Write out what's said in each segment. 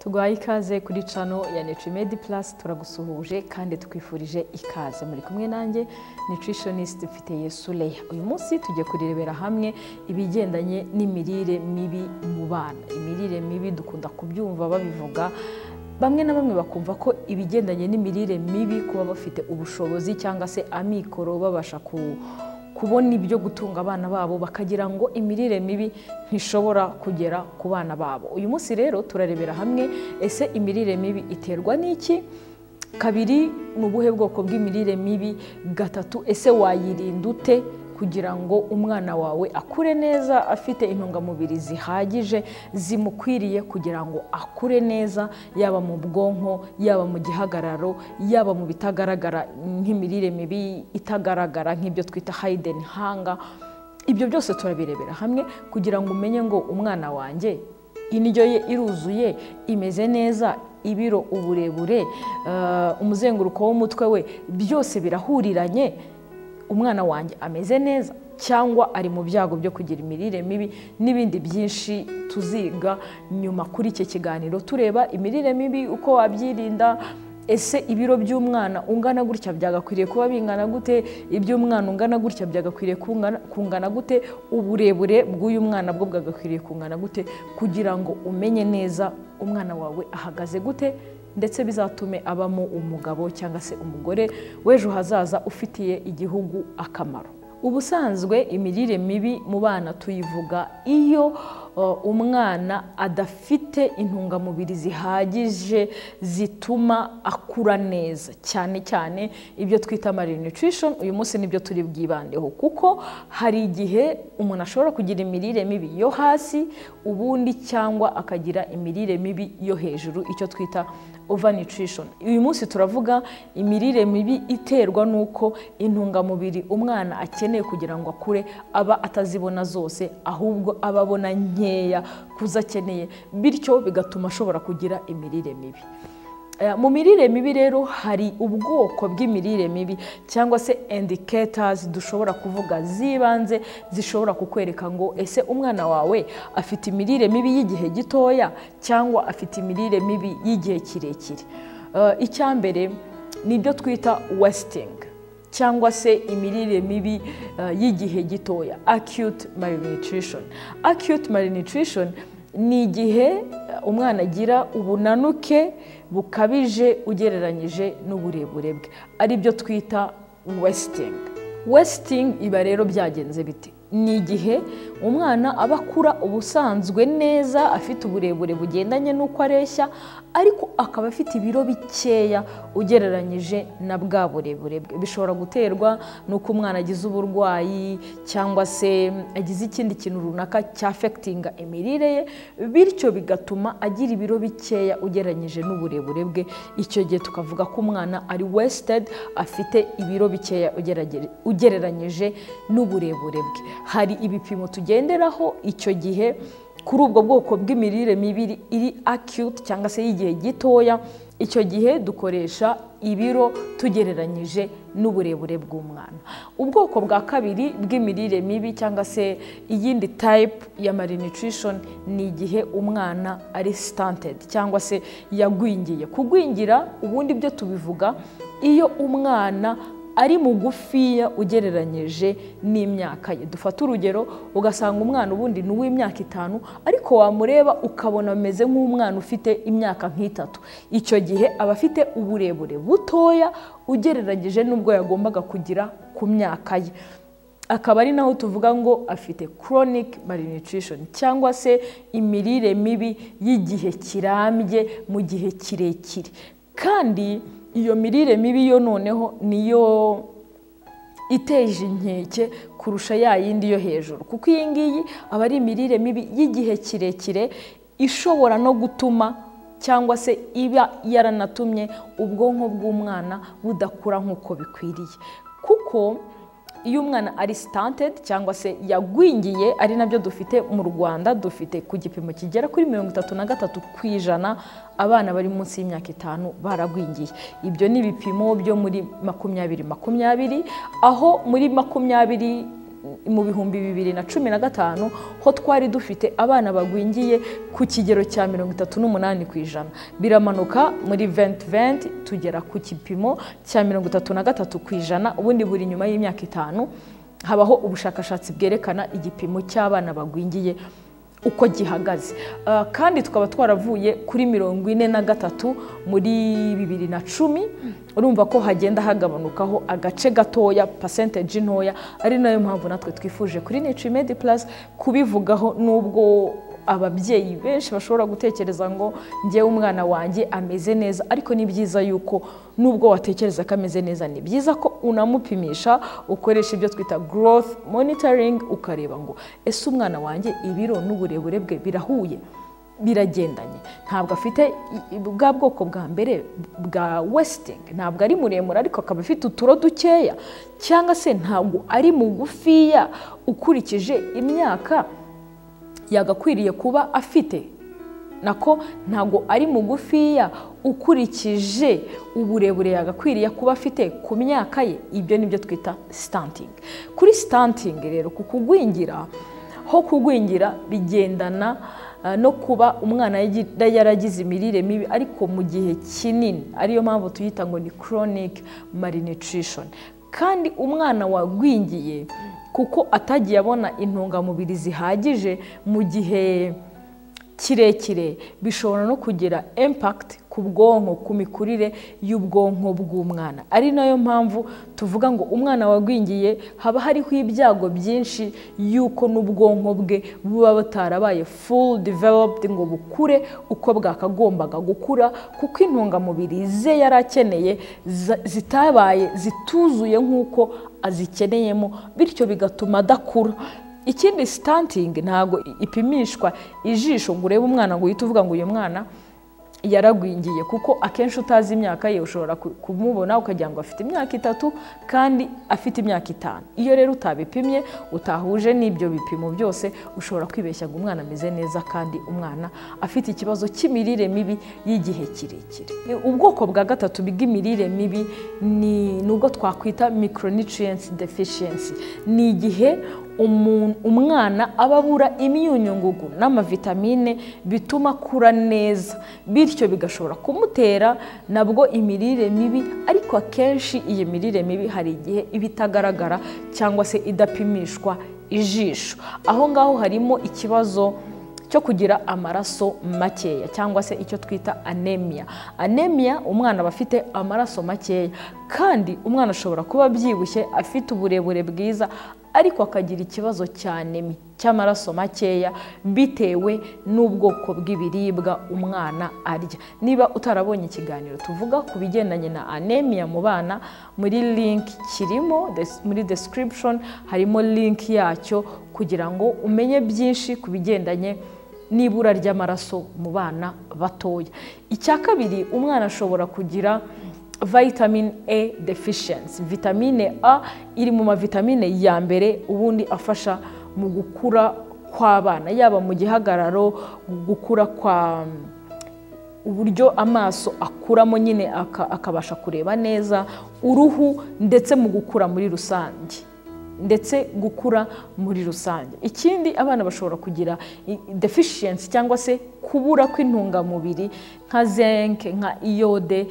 Tuguhaye ikaze kuri channel ya Nutrimed Plus, turagusuhuje kandi tukwifurije ikaze. Muri kumwe nanjye nutritionist Mfiteyesu Leah. Uyu munsi tugiye kurebera hamwe ibigendanye n'imirire mibi mu bana. Imirire mibi dukunda kubyumva babivuga, bamwe na bamwe bakumva ko ibigendanye n'imirire mibi kuba bafite ubushobozi cyangwa se amikoro babasha kubona ibyo gutunga abana babo, bakagira ngo imirire mibi ntishobora kugera ku bana babo. Uyu munsi rero turarebera hamwe ese imirire mibi iterwa n'iki? Kabiri, ni ubuhe bwoko bw'imirire mibi? Gatatu, ese wayirinda ute kugira ngo umwana wawe akure neza afite intungamubiri zihagije zimukwiriye kugira ngo akure neza, yaba mu bwonko, yaba mu gihagararo, yaba mu bitagaragara nk'imirire mibi itagaragara nk'ibyo twita hidden hunger. Ibyo byose turabirebera hamwe kugira ngo umenye ngo umwana wanjye indyo ye iruzuye, imeze neza, ibiro, uburebure, umuzenguruko w'umutwe we, byose birahuriranye, umwana wanjye ameze neza cyangwa ari mu byago byo kugira imirire mibi, n'ibindi byinshi tuziga nyuma kuri iki kiganiro tureba imirire mibi, uko wabyirinda, ese ibiro by'umwana ungana gutya byagakwiriye kuba bingana gute, iby'umwana ungana gutya byagakwiriye kungana gute, uburebure bw'uyu mwana bwo bwagakwiriye kungana gute, kugira ngo umenye neza umwana wawe ahagaze gute, ndetse bizatume abamo umugabo cyangwa se umugore w'ejo hazaza ufitiye igihugu akamaro. Ubusanzwe imirire mibi mu bana tuyivuga iyo umwana adafite intungamubiri zihagije zituma akura neza, cyane cyane ibyo twita malnutrition. Uyu munsi nibyo turi bwibandeho, kuko hari igihe umuntu ashobora kugira imirire mibi yo hasi ubundi, cyangwa akagira imirire mibi yo hejuru, icyo twita overnutrition. Uyu munsi turavuga imirire mibi iterwa n'uko intungamubiri umwana akeneye kugira ngo akure aba atazibona zose, ahubwo aba abona nkeya kuzo akeneye, bityo bigatuma ashobora kugira imirire mibi. Mu mirire mibi rero hari ubwoko bw'imirire mibi cyangwa se indicators dushobora kuvuga z'ibanze zishobora kukwereka ngo ese umwana wawe afite imirire mibi y'igihe gitoya cyangwa afite imirire mibi y'igihe kirekire. Icya mbere ni ibyo twita wasting cyangwa se imirire mibi y'igihe gitoya, acute malnutrition. Acute malnutrition ni igihe umwana agira ubunanuke bukabije ugereranyije n'uburebure bwe, aribyo twita wasting. Wasting iba rero byagenze bite? Ni igihe umwana aba akura ubusanzwe neza, afite uburebure bugendanye n'uko areshya, ariko akaba afite ibiro bikeya ugereranyije na bwa burebure bwe. Bishobora guterwa n'uko umwana agize uburwayi cyangwa se agize ikindi kintu runaka cyafekitinga imirire ye, bityo bigatuma agira ibiro bikeya ugereranyije n'uburebure bwe. Icyo gihe tukavuga ko umwana ari wasted, afite ibiro bikeya ugereranyije n'uburebure bwe. Hari ibipimo tugenderaho icyo gihe kuri ubwo bwoko bw'imirire mibi iri acute cyangwa se y'igihe gitoya. Icyo gihe dukoresha ibiro tugereranyije n'uburebure bw'umwana. Ubwoko bwa kabiri bw'imirire mibi cyangwa se iyindi type ya malnutrition ni igihe umwana ari stunted cyangwa se yagwingiye. Kugwingira ubundi byo tubivuga iyo umwana ari mugufiya ugereranyije n'imyaka ye. Dufate urugero, ugasanga umwana ubundi ni uw'imyaka 5, ariko wamureba ukabona ameze nk'umwana ufite imyaka nk'itatu. Icyo gihe aba afite uburebure butoya ugereranyije n'ubwo yagombaga kugira ku myaka ye. Akaba ari naho tuvuga ngo afite chronic malnutrition cyangwa se imirire mibi y'igihe kirambye mu gihe kirekire. Kandi iyo mirire mibi yo noneho niyo iteje inkeke kurusha ya yindi yo hejuru, kuko iyi ngiyi aba ari imirire mibi y'igihe kirekire ishobora no gutuma cyangwa se iba yaranatumye ubwonko bw'umwana budakura nk'uko bikwiriye. Kuko iyo umwana ari stunted cyangwa se yagwingiye, ari nabyo dufite mu Rwanda, dufite ku gipimo kigera kuri 33% abana bari munsi y'imyaka 5 baragwingiye. Ibyo ni ibipimo byo muri 2020, aho muri 20 mu 2015 ho twari dufite abana bagwingiye ku kigero cya 38%, biramanuka muri 2020 tugera ku kipimo cya 33%. Ubundi buri nyuma y'imyaka 5 habaho ubushakashatsi bwerekana igipimo cy'abana bagwingiye uko gihagaze. Kandi tukaba twaravuye kuri 43 muri 2010. Urumva ko hagenda hagabanukaho agace gatoya, percentage ntoya, ari nayo mpamvu natwe twifuje kuri Nutrimedi Plus kubivugaho, nubwo ababyeyi benshi bashobora gutekereza ngo njyewe umwana wanjye ameze neza, ariko ni byiza yuko nubwo watekereza ko ameze neza, ni byiza ko unamupimisha, ukoresha ibyo twita growth monitoring, ukareba ngo ese umwana wanjye ibiro n'uburebure bwe birahuye, biragendanye, ntabwo afite bwa bwoko bwa mbere bwa wasting, ntabwo ari muremure ariko akaba afite uturo dukeya, cyangwa se ntabwo ari mugufiya ukurikije imyaka yagakwiriye kuba afite, nako ntabwo ari mugufiya ukurikije uburebure yagakwiriye kuba afite ku myaka ye. Ibyo nibyo twita stunting. Kuri stunting rero, ku kugwingira, ho kugwingira bigendana no kuba umwana yaragize imirire mibi ariko mu gihe kinini, ariyo mpamvu tuyita ngo ni chronic malnutrition. Kandi umwana wagwingiye kuko atagiye abona intungamubiri zihagije mu gihe kirekire, bishobora no kugira impact ku bwonko, ku mikurire y'ubwonko bw'umwana. Ari nayo mpamvu tuvuga ngo umwana wagwingiye haba hariho ibyago byinshi yuko n'ubwonko bwe buba butarabaye full developed ngo bukure uko bwakagombaga gukura, kuko intungamubiri ze yari akeneye zitabaye zituzuye nk'uko azikeneyemo, bityo bigatuma adakura. Ikindi, stunting ntabwo ipimishwa ijisho ngo urebe umwana ngo uhite uvuga ngo uyu mwana yaragwingiye, kuko akenshi utazi imyaka ye ushobora kumubona ukagira ngo afite imyaka 3 kandi afite imyaka 5. Iyo rero utabipimye, utahuje n'ibyo bipimo byose, ushobora kwibeshya ngo umwana ameze neza kandi umwana afite ikibazo cy'imirire mibi y'igihe kirekire. Ubwoko bwa gatatu bw'imirire mibi ni nubwo twakwita micronutrients deficiency. Ni igihe umwana aba abura imyunyungugu n'amavitamine bituma akura neza, bityo bigashobora kumutera nabwo imirire mibi. Ariko akenshi iyi mirire mibi hari igihe iba itagaragara cyangwa se idapimishwa ijisho. Aho ngaho harimo ikibazo cyo kugira amaraso makeya cyangwa se icyo twita anemia. Anemia, umwana aba afite amaraso makeya, kandi umwana ashobora kuba abyibushye, afite uburebure bwiza, ariko akagira ikibazo cya anemia, cy'amaraso makeya, bitewe n'ubwoko bw'ibiribwa umwana arya. Niba utarabonye ikiganiro tuvuga ku bigendanye na anemia mu bana, muri link kirimo muri description harimo link yacyo kugira ngo umenye byinshi ku bigendanye n'ibura ry'amaraso mu bana batoya. Icya kabiri, umwana ashobora kugira vitamin A deficiency. Vitamine A iri mu mavitamine ya mbere ubundi afasha mu gukura kw'abana, yaba mu gihagararo, gukura kwa uburyo amaso akuramo nyine akabasha kureba neza, uruhu, ndetse mu gukura muri rusange. Ikindi, abana bashobora kugira deficiency cyangwa se kubura kw'intungamubiri nka zinc, nka iode.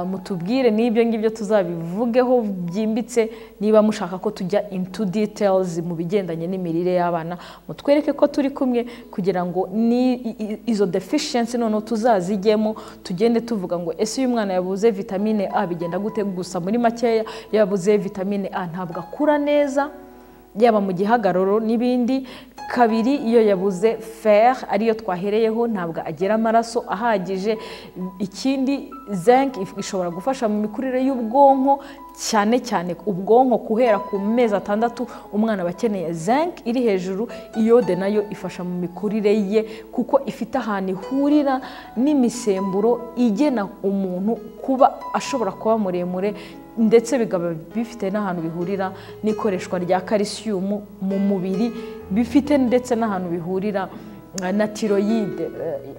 Mutubwire n'ibyo ngibyo tuzabivugeho byimbitse. Niba mushaka ko tujya into details mu bigendanye n'imirire y'abana, mutwereke ko turi kumwe kugira ngo ni izo deficiency noneho tuzazijyemo, tugende tuvuga ngo ese uyu mwana yabuze vitamine A bigenda gute. Gusa muri makeya, yabuze vitamine A ntabwo akura neza, yaba mu gihagararo n'ibindi. Kabiri, iyo yabuze fer ariyo twahereyeho, ntabwo agira amaraso ahagije. Ikindi, zinc ishobora gufasha mu mikurire y'ubwonko, cyane cyane ubwonko guhera ku mezi 6 umwana aba akeneye zinc iri hejuru. Iode nayo ifasha mu mikurire ye kuko ifite ahantu ihurira n'imisemburo igena umuntu kuba ashobora kuba muremure, ndetse bikaba bifite n'ahantu bihurira n'ikoreshwa rya calcium mu mubiri, bifite ndetse n'ahantu bihurira na tiroyide,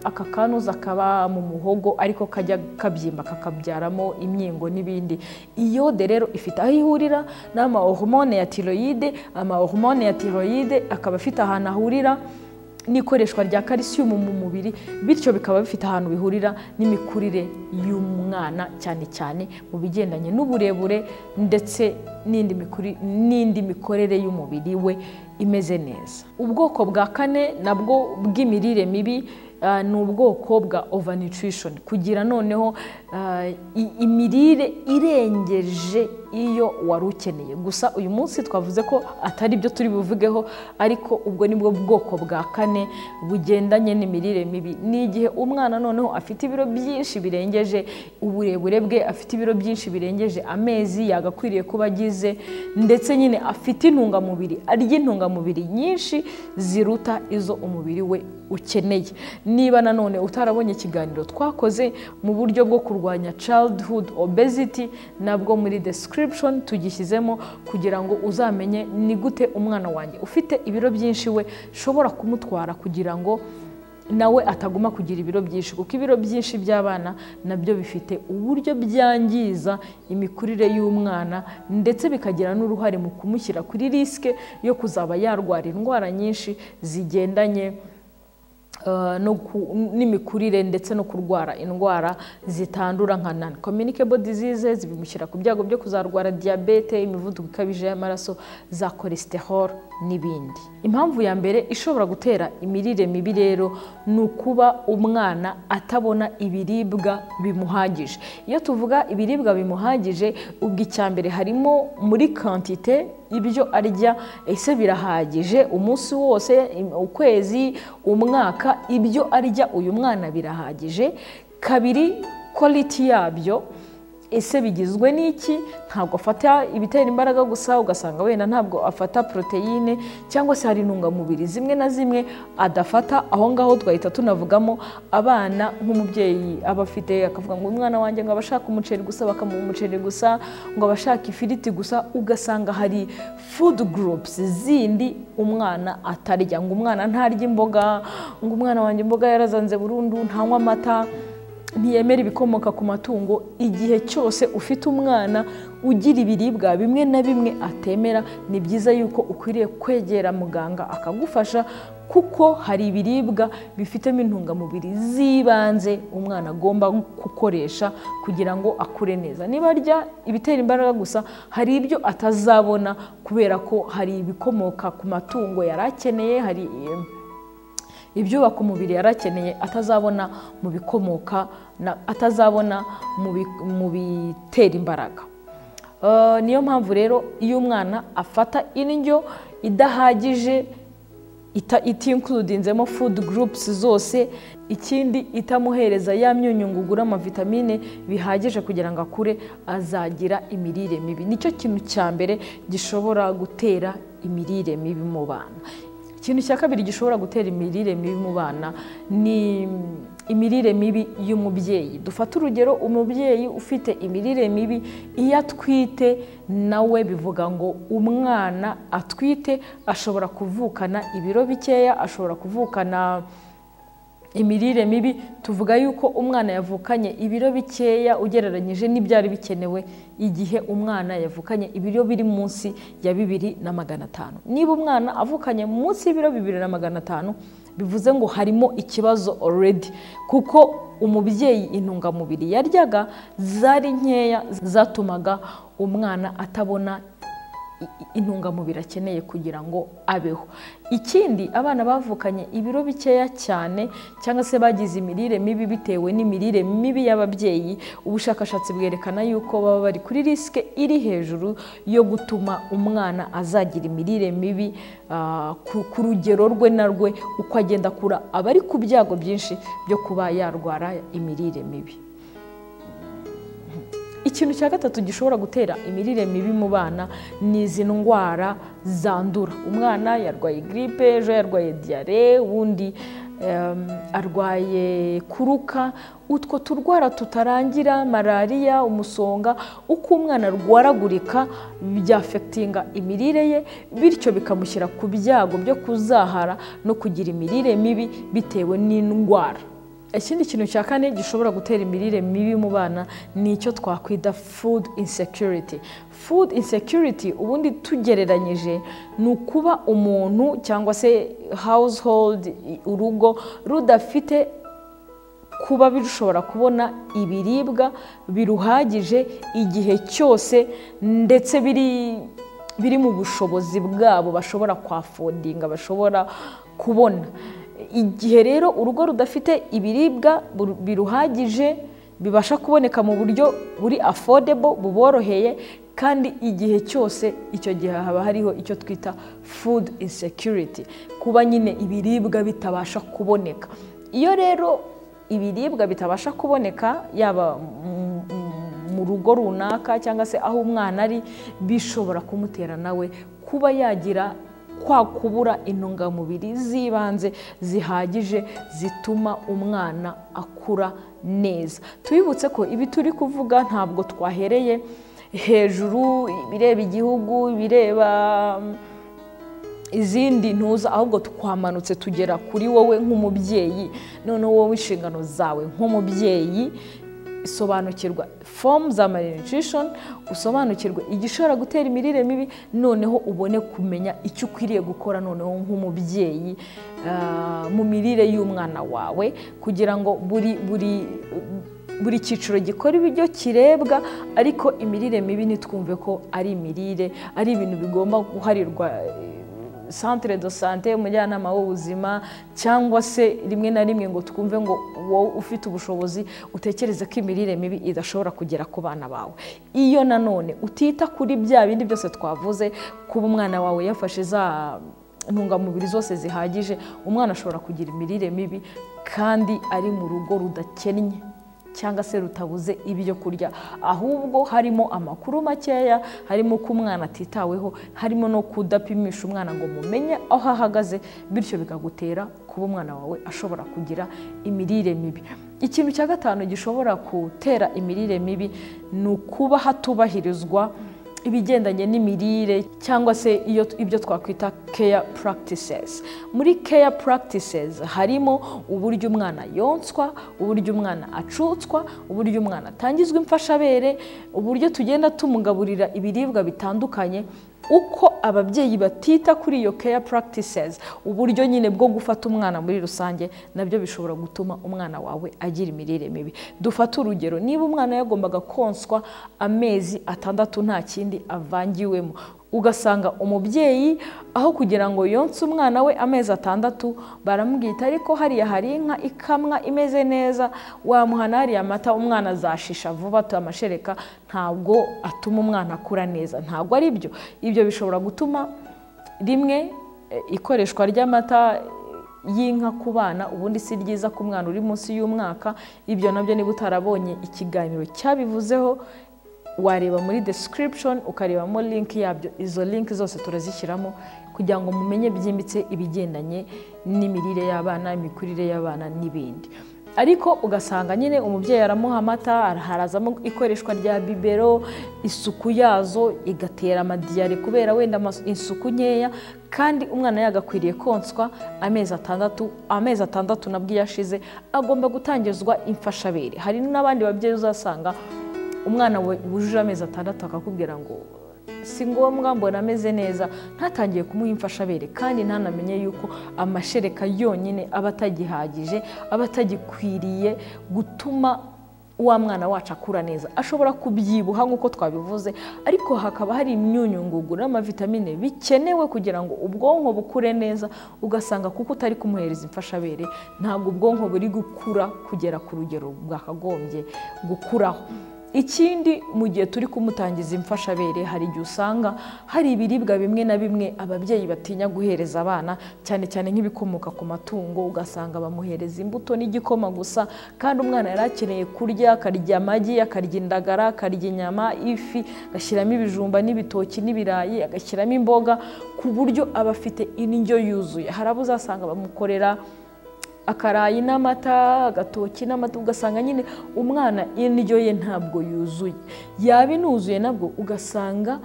aka kanuza kaba mu muhogo ariko kajya kabyimba kakabyaramo imyingo n'ibindi. Iyode rero ifite aho ihurira n'ama hormone ya tiroyide, ama hormone ya tiroyide akaba afite ahantu ahurira n'ikoreshwa rya calcium mu mubiri, bityo bikaba bifite ahantu bihurira n'imikurire y'umwana, cyane cyane mu bigendanye n'uburebure ndetse n'indi mikorere y'umubiri we imeze neza. Ubwoko bwa kane nabwo bw'imirire mibi ni ubwoko bwa overnutrition, kugira noneho imirire irengeje iyo wari ukeneye. Gusa uyu munsi twavuze ko atari byo turi buvugeho, ariko ubwo nibwo bwoko bwa kane bugendanye n'imirire mibi. Ni igihe umwana noneho afite ibiro byinshi birengeje uburebure bwe, afite ibiro byinshi birengeje amezi yagakwiriye kuba agize, ndetse nyine afite intungamubiri, arya intungamubiri nyinshi ziruta izo umubiri we ukeneye. Niba nanone utarabonye ikiganiro twakoze mu buryo bwo kurwanya childhood obesity, nabwo muri description tugishyizemo kugira ngo uzamenye ni gute umwana wanjye ufite ibiro byinshi we shobora kumutwara kugira ngo nawe ataguma kugira ibiro byinshi, kuko ibiro byinshi by'abana nabyo bifite uburyo byangiza imikurire y'umwana, ndetse bikagira n'uruhare mu kumushyira kuri risike yo kuzaba yarwara indwara nyinshi zigendanye n'imikurire, ndetse no kurwara indwara zitandura nka non communicable diseases, bimushyira ku byago byo kuzarwara diyabete, imivuduko ikabije y'amaraso, za cholesterol n'ibindi. Impamvu ya mbere ishobora gutera imirire mibi rero ni ukuba umwana atabona ibiribwa bimuhagije. Iyo tuvuga ibiribwa bimuhagije, ubwo icya mbere harimo muri quantité ibyo arya, ese birahagije umunsi wose, ukwezi, umwaka, ibyo arya uyu mwana birahagije. Kabiri, quality yabyo, ese bigizwe n'iki? Ntabwo afata ibitera imbaraga gusa, ugasanga wenda ntabwo afata proteine, cyangwa se hari intungamubiri zimwe na zimwe adafata. Aho ngaho twahita tunavugamo abana nk'umubyeyi aba afite akavuga ngo umwana wanjye ngo abashaka umuceri gusa, bakamuha umuceri gusa, ngo abashaka ifiriti gusa, ugasanga hari food groups zindi umwana atarya, ngo umwana ntarya imboga, ngo umwana wanjye imboga yarazanze burundu, ntanywa amata, ntiyemera ibikomoka ku matungo. Igihe cyose ufite umwana ugira ibiribwa bimwe na bimwe atemera, ni byiza yuko ukwiriye kwegera muganga akagufasha, kuko hari ibiribwa bifitemo intungamubiri z'ibanze umwana agomba gukoresha kugira ngo akure neza. Niba arya ibitera imbaraga gusa, hari ibyo atazabona kubera ko hari ibikomoka ku matungo yari akeneye, hari ibyubaka umubiri yarakeneye atazabona mu bikomoka, atazabona mu bitera imbaraga. Niyo mpamvu rero iyo umwana afata indyo idahagije, itincludinzemo food groups zose, ikindi itamuhereza ya myunyungugu n'amavitamine bihagije kugira ngo akure, azagira imirire mibi. Nicyo kintu cya mbere gishobora gutera imirire mibi mu bana. Ikintu cya kabiri gishobora gutera imirire mibi mu bana ni imirire mibi y'umubyeyi. Dufate urugero, umubyeyi ufite imirire mibi iyo atwite, nawe bivuga ngo umwana atwite ashobora kuvukana ibiro bikeya, ashobora kuvukana imirire mibi. Tuvuga yuko umwana yavukanye ibiro bikeya ugereranyije n'ibyari bikenewe igihe umwana yavukanye ibiro biri munsi ya 2500. Niba umwana avukanye munsi y'ibiro 2500, bivuze ngo harimo ikibazo already, kuko umubyeyi intungamubiri yaryaga zari nkeya, zatumaga umwana atabona intungamubiri akeneye kugira ngo abeho. Ikindi, abana bavukanye ibiro bikeya cyane cyangwa se bagize imirire mibi bitewe n'imirire mibi y'ababyeyi, ubushakashatsi bwerekana yuko baba bari kuri risike iri hejuru yo gutuma umwana azagira imirire mibi ku rugero rwe narwe uko agenda akura, aba ari ku byago byinshi byo kuba yarwara imirire mibi. Ikintu cya gatatu gishobora gutera imirire mibi mu bana ni izi ndwara zandura. Umwana yarwaye grippe, ejo yarwaye diyare, ubundi arwaye kuruka, utwo turwara tutarangira, malariya, umusonga. Uko umwana arwaragurika byafekitinga imirire ye, bityo bikamushyira ku byago byo kuzahara no kugira imirire mibi bitewe n'indwara. Ikindi kintu cya kane gishobora gutera imirire mibi mu bana ni icyo twakwita food insecurity. Food insecurity ubundi tugereranyije ni ukuba umuntu cyangwa se household, urugo rudafite kuba bishobora kubona ibiribwa biruhagije igihe cyose, ndetse biri mu bushobozi bwabo bashobora kwaffordinga, bashobora kubona. Igihe rero urugo rudafite ibiribwa biruhagije bibasha kuboneka mu buryo buri affordable, buboroheye, kandi igihe cyose, icyo gihe haba hariho icyo twita food insecurity, kuba nyine ibiribwa bitabasha kuboneka. Iyo rero ibiribwa bitabasha kuboneka, yaba mu rugo runaka cyangwa se aho umwana ari, bishobora kumutera nawe kuba yagira kwa kubura intungamubiri z'ibanze zihagije zituma umwana akura neza. Tubibutse ko ibi turi kuvuga ntabwo twahereye hejuru ibireba igihugu, ibireba izindi ntuza, ahubwo twamanutse tugera kuri wowe nk'umubyeyi. Noneho wowe inshingano zawe nk'umubyeyi, sobanukirwa form za malnutrition, usobanukirwe igishobora gutera imirire mibi, noneho ubone kumenya icyo ukwiriye gukora noneho nk'umubyeyi mu mirire y'umwana wawe, kugira ngo buri cyiciro gikora ibiryo kirebwa. Ariko imirire mibi ntitwumve ko ari imirire, ari ibintu bigomba guharirwa centre de santé, umujyanama w'ubuzima, cyangwa se rimwe na rimwe ngo twumve ngo wowe ufite ubushobozi utekereze ko imirire mibi idashobora kugera ku bana bawe. Iyo nanone utita kuri bya bindi byose twavuze, kuba umwana wawe yafashe za ntungamubiri zose zihagije, umwana ashobora kugira imirire mibi kandi ari mu rugo rudakennye cyangwa se rutabuze ibyo kurya, ahubwo harimo amakuru makeya, harimo ko umwana atitaweho, harimo no kudapimisha umwana ngo mumenye aho ahagaze, bityo bikagutera kuba umwana wawe ashobora kugira imirire mibi. Ikintu cya gatanu gishobora gutera imirire mibi ni ukuba hatubahirizwa ibigendanye n'imirire, cyangwa se iyo ibyo twakwita care practices. Muri care practices harimo uburyo umwana yonswa, uburyo umwana acutswa, uburyo umwana atangizwa imfashabere, uburyo tugenda tumugaburira ibiribwa bitandukanye. Uko ababyeyi batita kuri iyo care practices, uburyo nyine bwo gufata umwana muri rusange, nabyo bishobora gutuma umwana wawe agira imirire mibi. Dufate urugero, niba umwana yagombaga konswa amezi 6 nta kindi avangiwemo, ugasanga umubyeyi aho kugira ngo yonse umwana we amezi 6 baramubwita ariko hariya hari inka ikamwa imeze neza, wamuha hariya amata umwana azashisha vuba, amashereka ntabwo atuma umwana akura neza. Ntabwo ari byo. Ibyo bishobora gutuma rimwe ikoreshwa ry'amata y'inka ku bana ubundi si ryiza ku mwana uri munsi y'umwaka. Ibyo nabyo niba utarabonye ikiganiro cyabivuzeho wareba muri description ukarebamo link yabyo. Izo link zose turazishyiramo kugira ngo mumenye byimbitse ibigendanye n'imirire y'abana, imikurire y'abana n'ibindi. Ariko ugasanga nyine umubyeyi aramuha amata, harazamo ikoreshwa rya bibero, isuku yazo igatera amadiyare kubera wenda isuku nkeya, kandi umwana yagakwiriye konswa amezi 6. Amezi 6 nabwo iyo ashize agomba gutangizwa imfashabere. Hari n'abandi babyeyi uzasanga umwana wujuje amezi 6 akakubwira ngo si ngombwa mbona ameze neza, ntatangiye kumuha imfashabere, kandi ntanamenye yuko amashereka yonyine aba atagihagije, aba atagikwiriye gutuma wa mwana wacu akura neza. Ashobora kubyibuha nk'uko twabivuze, ariko hakaba hari imyunyungugu n'amavitamine bikenewe kugira ngo ubwonko bukure neza. Ugasanga kuko utari kumuhereza imfashabere ntabwo ubwonko buri gukura kugera ku rugero bwakagombye gukuraho. Ikindi, mu gihe turi kumutangiza imfashabere hari igihe usanga hari ibiribwa bimwe na bimwe ababyeyi batinya guhereza abana, cyane cyane nk'ibikomoka ku matungo. Ugasanga bamuhereza imbuto n'igikoma gusa, kandi umwana yari akeneye kurya, akarya amagi, akarya indagara, akarya inyama, ifi, agashyiramo ibijumba n'ibitoki n'ibirayi, agashyiramo imboga, ku buryo aba afite indyo yuzuye. Hari abo uzasanga bamukorera Akarayi n'amata, agatoki n'amata, ugasanga nyine umwana indyo ye ntabwo yuzuye. Yaba inuzuye nabwo ugasanga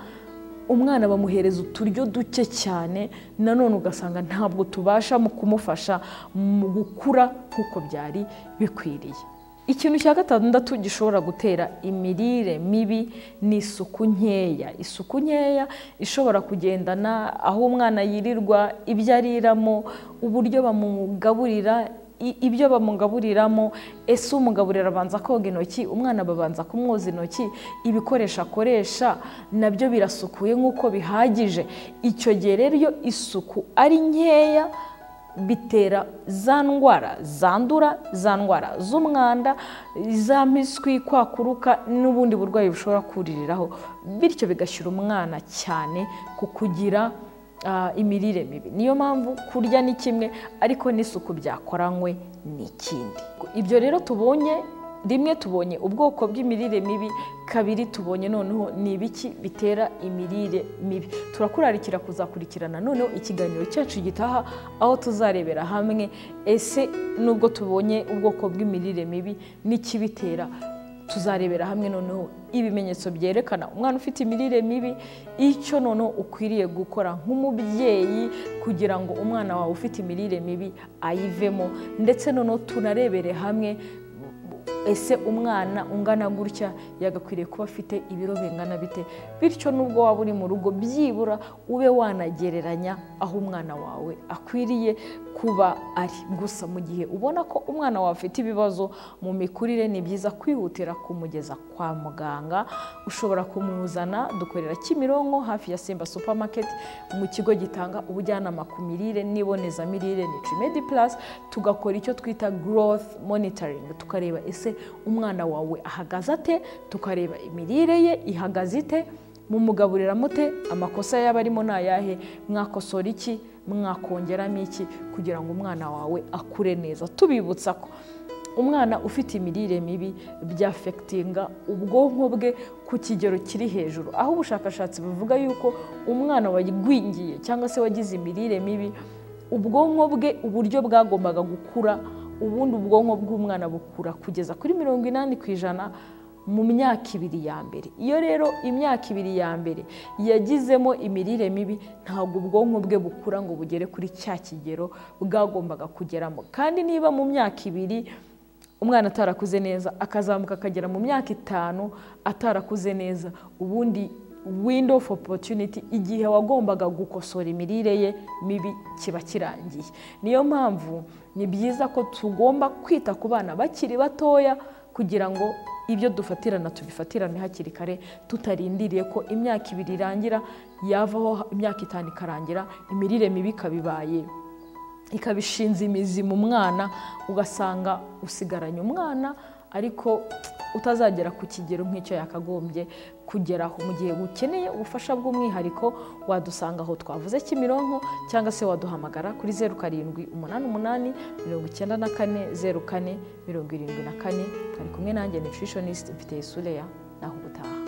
umwana bamuhereza uturyo duke cyane, nanone ugasanga ntabwo tubasha mu kumufasha mu gukura nk'uko byari bikwiriye. Ikintu cya gatandatu gishobora gutera imirire mibi ni isuku nkeya. Isuku nkeya ishobora kugendana aho umwana yirirwa, ibyo ariramo, uburyo bamugaburira, ibyo bamugaburiramo. Ese umugaburira abanza koga intoki, umwana babanza kumwoza intoki, ibikoresho akoresha nabyo birasukuye nk'uko bihagije? Icyo gihe rero iyo isuku ari nkeya bitera za ndwara zandura, za ndwara z'umwanda, za mpiswi, kwakuruka n'ubundi burwayi bushobora kuririraho, bityo bigashyira umwana cyane ku kugira imirire mibi. Niyo mpamvu kurya ni kimwe, ariko n'isuku byakoranywe ni ikindi. Ibyo rero tubonye rimwe, tubonye ubwoko bw'imirire mibi, kabiri tubonye noneho ni ibiki bitera imirire mibi. Turakurarikira kuzakurikirana noneho ikiganiro cyacu gitaha, aho tuzarebera hamwe ese nubwo tubonye ubwoko bw'imirire mibi n'ikibitera, tuzarebera hamwe noneho ibimenyetso byerekana umwana ufite imirire mibi, icyo noneho ukwiriye gukora nk'umubyeyi kugira ngo umwana wawe ufite imirire mibi ayivemo, ndetse noneho tunarebere hamwe ese umwana ungana gutya yagakwiriye kuba afite ibiro bingana bite, bityo nubwo waba uri mu rugo byibura ube wanagereranya aho umwana wawe akwiriye kuba ari. Gusa mu gihe ubona ko umwana wawe afite ibibazo mu mikurire, ni byiza kwihutira kumugeza kwa muganga. Ushobora kumuzana, dukorera Kimironko hafi ya Simba Supermarket, mu kigo gitanga ubujyanama ku mirire n'ibonezamirire Nutrimedi Plus, tugakora icyo twita growth monitoring, tukareba ese umwana wawe ahagaze ate, tukareba imirire ye ihagaze ite, mumugaburira mute, amakosa yaba arimo ni ayahe, mwakosora iki, mwakongeramo iki kugira ngo umwana wawe akure neza. Tubibutsa ko umwana ufite imirire mibi byafekitinga ubwonko bwe ku kigero kiri hejuru, aho ubushakashatsi buvuga yuko umwana wagwingiye cyangwa se wagize imirire mibi, ubwonko bwe uburyo bwagombaga gukura, ubundi ubwonko bw'umwana bukura kugeza kuri 80% mu myaka 2 ya mbere. Iyo rero imyaka 2 ya mbere yagizemo imirire mibi, ntabwo ubwonko bwe bukura ngo bugere kuri cya kigero bwagombaga kugeramo. Kandi niba mu myaka 2 umwana atarakuze neza, akazamuka akagera mu myaka 5 atarakuze neza, ubundi window of opportunity, igihe wagombaga gukosora imirire ye mibi, kiba kirangiye. Niyo mpamvu ni byiza ko tugomba kwita ku bana bakiri batoya kugira ngo ibyo dufatirana tubifatirane hakiri kare, tutarindiriye ko imyaka 2 irangira, yavaho imyaka 5 ikarangira, imirire mibi ikabibaye ikabishinza imizi mu mwana, ugasanga usigaranye umwana ariko utazagera ku kigero nk'icyo yakagombye kugeraho. Mu gihe ukeneye ubufasha bw'umwihariko wadusanga aho twavuze Kimironko, cyangwa se waduhamagara kuri 0 7 8 8 94 04 74. Ari kumwe nanjye nutritionist Mfiteyesu Leah, naho ubutaha.